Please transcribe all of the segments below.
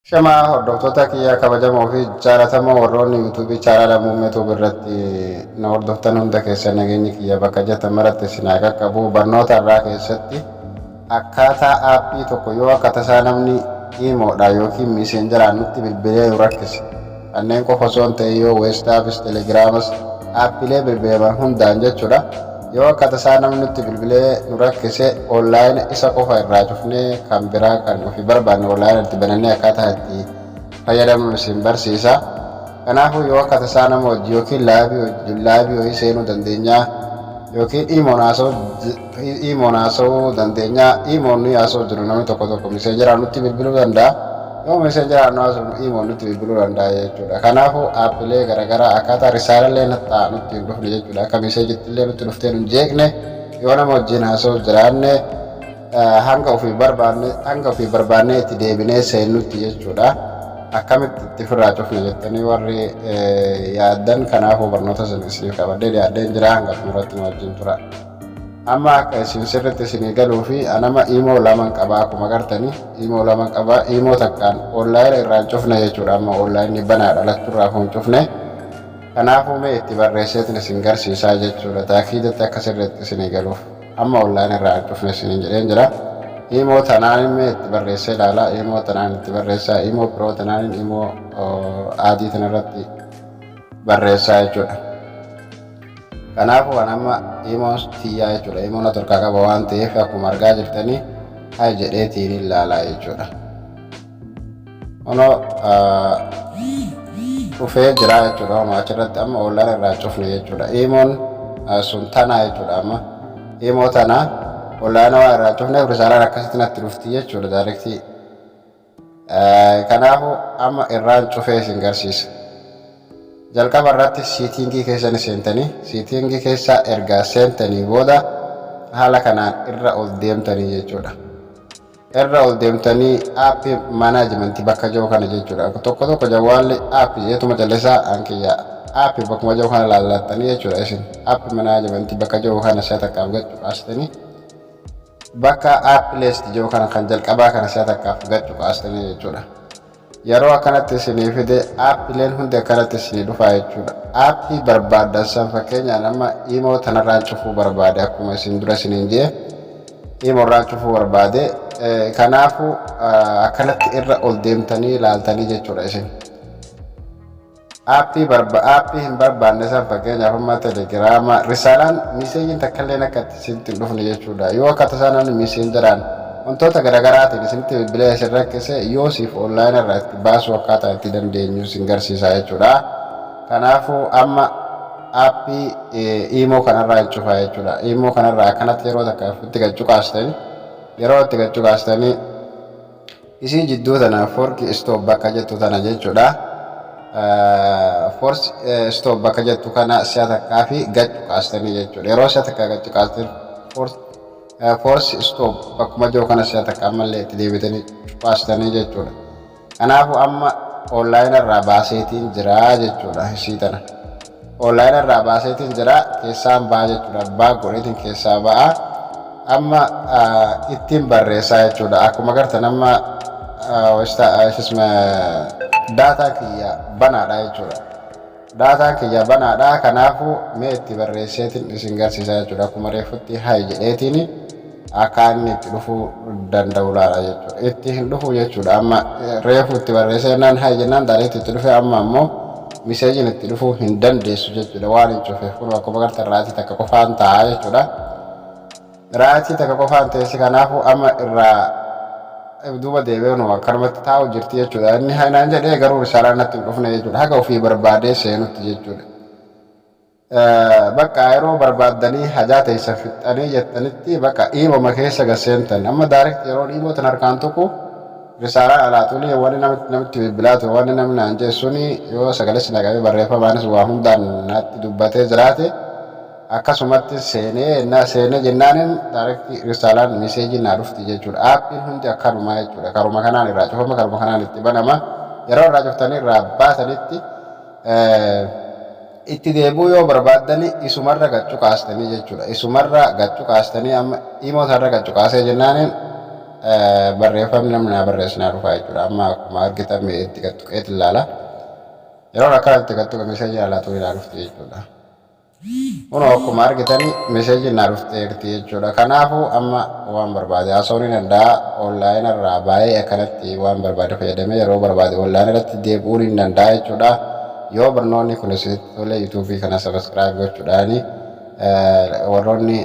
Shamaa hordoftoota kiyya kabajamoo fi jaalatamoo, warroonni YouTube channel Muummee Tube irratti na hordoftan hunda keessa, nageenyi kiyya bakka jirtan maratti isin haa qaqqabu. Barnoota irraa keessatti akkaataa app tokko yoo akka tasaa namni IMOdha yookiin Messengeraan nutti bilbilee nu rakkise, kanneen qofa osoo hin ta'in yoo WhatsAppis, Telegramas, aappiilee bilbilaman hundaan jechuudha. Yoo akka tasaa namni nutti bilbilee nu rakkise, online isa qofa irraa cufnee kan biraa kan ofii barbaanne online itti banannee akkaataa itti fayyadamnu isin barsiisa. Kanaafuu yoo akka tasaa nama wajji yookiin live wayii seenuu dandeenya yookiin IMOn haasa'uu dandeenya. IMOn nuyi haasa'u jiru, namni tokko tokko Messengeraan nutti bilbiluu danda'a. Yoo Messengeraan nu haasofnu, IMOn nutti bilbiluu danda'a jechuudha. Kanaafuu aappiilee garaagaraa akkaataa risaalallee nattaa nutti hin dhufne jechuudha. Akka messageitti illee nutti dhuftee nu hin jeeqne, yoo nama wajjin haasa'u jiraanne, hanga ofii barbaanne itti deebinee seennutti jechuudha. Akkamitti itti ofirraa cufne jettanii warri yaaddan, kanaafuu barnoota sana isiniif qabadhee dhiyaadheen jira. Hanga xumuratti nu wajjin tura. Amma akka isin sirriitti isinii galuu fi anama IMO laman qabaa. Akkuma agartanii IMO laman qabaa. IMO takkaan online irraa hin cufne jechuudha. Amma online banaadha, lachuurraa hin cufne. Kanaafuu mee itti barreesseetin isin garsiisaa jechuudha. Taakiidatti akka sirriitti isinii galuuf. Amma online irraa hin cufne isiniin jedheen jira. IMO tanaan mee itti barreessee ilaala. IMO tanaan itti barreessaa. IMO Pro tanaan, IMO adii tanarratti barreessaa jechuudha. Kanaafuu an amma IMOn tiyyaa jechuudha. IMOn na torkaa qaba waan ta'eef, akkuma argaa jirtanii hi jedheetiin ilaalaa jechuudha. Kunoo dhufee jira jechuudha. Kunoo achirratti amma online irraa cufne jechuudha. IMOn sun tanaa jechuudha. Amma IMO tanaa online waa irraa cufneef risaalaan akkasitti natti dhufti jechuudha direct. Kanaafuu amma irraan cufee isin garsiisa. Jalqaba irratti setting keessa ni seentanii, setting keessa erga seentanii booda haala kanaan irra ol deemtanii jechuudha. Irra ol deemtanii app management bakka jiru kana jechuudha. Tokko tokko jawwaalli app jeetuma callisaa, ankiyya app bakkuma jiru kana laallattanii jechuudha. Isin app management bakka jiru kana si'a takkaaf gachuu kaastanii, bakka app list jiru kana kan jalqabaa kana si'a takkaaf gachuu kaastanii jechuudha. Yeroo akkanatti isinii fide, aappileen hundi akkanatti isinii dhufaa jechuudha. App barbaaddan san, fakkeenyaan amma IMO tanarraan cufuu barbaade, akkuma isin dura isiniin jee IMOrraan cufuu barbaade. Kanaafuu akkanatti irra ol deemtanii ilaaltanii jechuudha isin. App hin barbaanne san, fakkeenyaaf amma Telegrama, risaalaan messageiin takka illee akka isinitti hin dhufne jechuudha. Yoo akka tasaa namni Messengeraan wantoota garaagaraatiin isinitti bilbilee isin rakkise, yoo siif online irraa itti baasuu akkaataa itti dandeenyu isin garsiisa jechuudha. Kanaafuu amma app IMO kanarraa hin cufaa jechuudha. IMO kanarraa akkanatti yeroo takka itti gachuu kaastanii, yeroo itti gachuu kaastanii, isii jidduu tana force stop bakka jettu tana jechuudha. Force stop bakka jettu kana si'a takkaa fi gachuu kaastanii jechuudha. Yeroo si'a takkaa gachuu kaastanii, force stop bakkuma jiru kana si'a takka ammallee itti deebitanii kaastanii jechuudha. Kanaafuu amma online irraa baaseetiin jira jechuudha isii tana. Online irraa baaseetiin jira, keessaan ba'a jechuudha. Baa godheetiin keessaa ba'a. Amma ittiin barreessaa jechuudha. Akkuma agartan amma data kiyya banaadha jechuudha. Dataan kiyya banaadha. Kanaafuu mee itti barreesseetiin isin garsiisa jechuudha. Akkuma reefutti hi jedheetiin akka inni itti dhufuu danda'u laala jechuudha. Itti hin dhufu jechuudha. Amma reefu itti barreessee jennaan, hi jennaan direct itti dhufe. Amma ammoo messageiin itti dhufuu hin dandeessu jechuudha waan hin cufeef. Kun akkuma agartan right takka qofaan ta'a jechuudha. Right takka qofaan teessi. Kanaafuu amma irraa duuba deebi'ee nu akkanumatti taa'u jirti jechuudha. Inni hi naan jedhee garuu risaalaan natti hin dhufne jechuudha. Haga ofii barbaadee seenutti jechuudha. Bakka yeroo barbaaddanii hajaa teessa fixxanii jettanitti bakka IMOma keessa gaseentan. Amma direct yeroo IMO tan harkaan tuqu, risaalaan alaa tuni, wanni namitti bilbilaa ture, wanni namni naan jee suni, yoo sagalee sina qabee barreeffamaanis waa hundaan natti dubbatee jiraate, akkasumatti seenee na seenee jennaanin direct risaalaan messageiin naa dhufti jechuudha. Aappiin hundi akkanuma jechuudha. Karuma kanaan irraa cufama, karuma kanaan itti banama. Yeroo irraa cuftanii irraa baasanitti itti deebi'uu yoo barbaaddani, isumarra gachuu kaastanii jechuudha. Isumarra gachuu kaastanii, amma IMO sanarra gachuu kaasee jennaaniin barreeffamni namni naa barreessu naa dhufa jechuudha. Amma akkuma argitan mee itti gad tuqeet ilaala. Yeroo akkana itti gad tuqe message alaa turii naa dhufti jechuudha. Kunoo akkuma argitan message naa dhufteerti jechuudha. Kanaafuu amma waan barbaade haasa'uu ni danda'a. Online irraa baay'ee akkanatti waan barbaade fayyadamee yeroo barbaade online irratti deebi'uu ni danda'a jechuudha. Yoo barnoonni kun isinitti tole, YouTube kana subscribe gochuudhaani, warroonni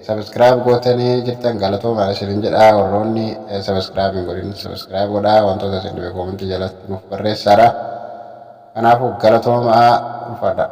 subscribe gootanii jirtan galatoomaa isinin jedha. Warroonni subscribe hin godhin subscribe godhaa. Wantoota isin dhibe comment jalatti nuuf barreessaadha. Kanaafuu galatoomaa, ulfaadha.